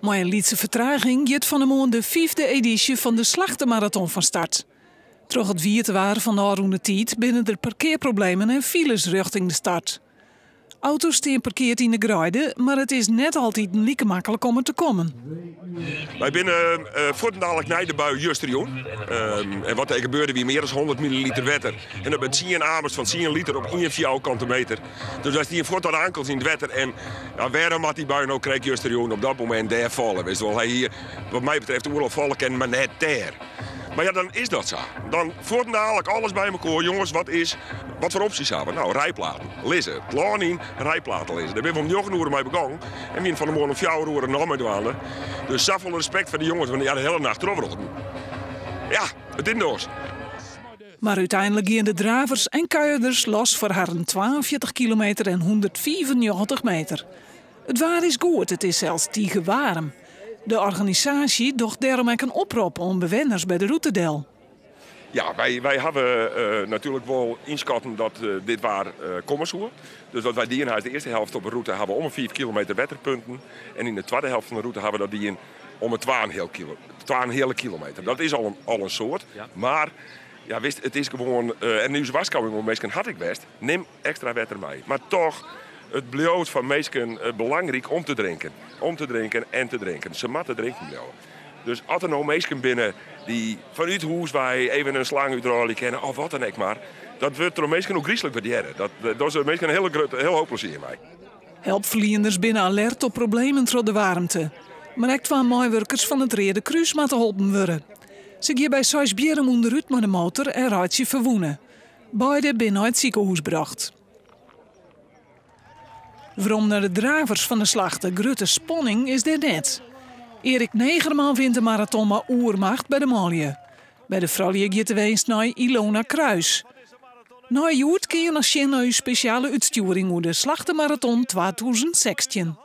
Mei in lytse fertraging giet fan 'e moarn de fyfde edysje fan de Slachtemaraton fan start. Troch it wiete waar fan de ôfrûne tiid binne der parkearproblemen en files rjochting de start. Auto's stean parkeard yn de greide, mar it is net altiten like maklik om er te kommen. Wy binne fuortendalik nei de bui justerjûn. En wat der gebeurde wie mear as 100 milliliter wetter. En dat binne tsien amers fan tsien liter op ien fjouwerkante meter. Dus wy stiene fuort oan de ankels yn it wetter. En ja, wêrom moat dy bui no krekt justerjûn op dat momint dêr falle? Witst wol, hy hie wat my betreft oeral falle kinnen, mar net dêr. Mar ja, dan is dat sa. Dan fuortendalik alles by mekoar. Jonges, wat is, wat foar opsjes hawwe we? Nou, rijplaten lizze. It lân yn, rijplaten lizze. Dêr binne we om njoggen oere mei begûn en wiene fan 'e moarn om fjouwer oere noch mei dwaande. Dus safolle respekt foar de jonges, want dy ha de hiele nacht trochrûn. Ja, it is net oars. Mar úteinlik gean de dravers en kuierders los foar harren 42 kilometer en 195 meter. It waar is goed, it is sels tige waarm. De organisaasje docht dêrom ek in oprop oan bewenners by de rûte del. Ja, wy hawwe natuerlik wol ynskatten dat dit waar komme soe. Dus wat wy dien ha is de earste helft op de rûte hawwe om 'e 5 kilometer wetterpunten. En yn de twadde helft fan de rûte hawwe we dat dien om 'e twaenheale kilometer. Dat is al in soad, mar ja, witst, it is gewoan, en ús warskôging oan minsken hat ek west, nim ekstra wetter mei. Mar toch, it bliuwt foar minsken belangryk om te drinken. Om te drinken en te drinken. Se moatte drinken bliuwe. Dus as der no minsken binne dy't fanút hûs wei even in slang útrôlje kinne of wat dan ek mar, dat wurdt troch minsken ôfgryslik wurdearre. Dat dogge se minsken in hiele hoop plezier mei. Helpferlieners binne alert op problemen troch de waarmte. Mar ek twa meiwurkers fan it Reade Krús moatte holpen wurde. Se gie by Seisbierrum ûnderút mei de motor en reitsje ferwûne. Beide binne nei it sikehûs brocht. Werom nei de dravers fan de Slachte, grutte spanning is der net. Erik Negerman wint de maraton mei oermacht by de manlju. By de froulju giet de winst nei Ilona Kruis. Nei hjoed kinne je noch sjen nei ús spesjale útstjoering oer de Slachtemaraton 2016.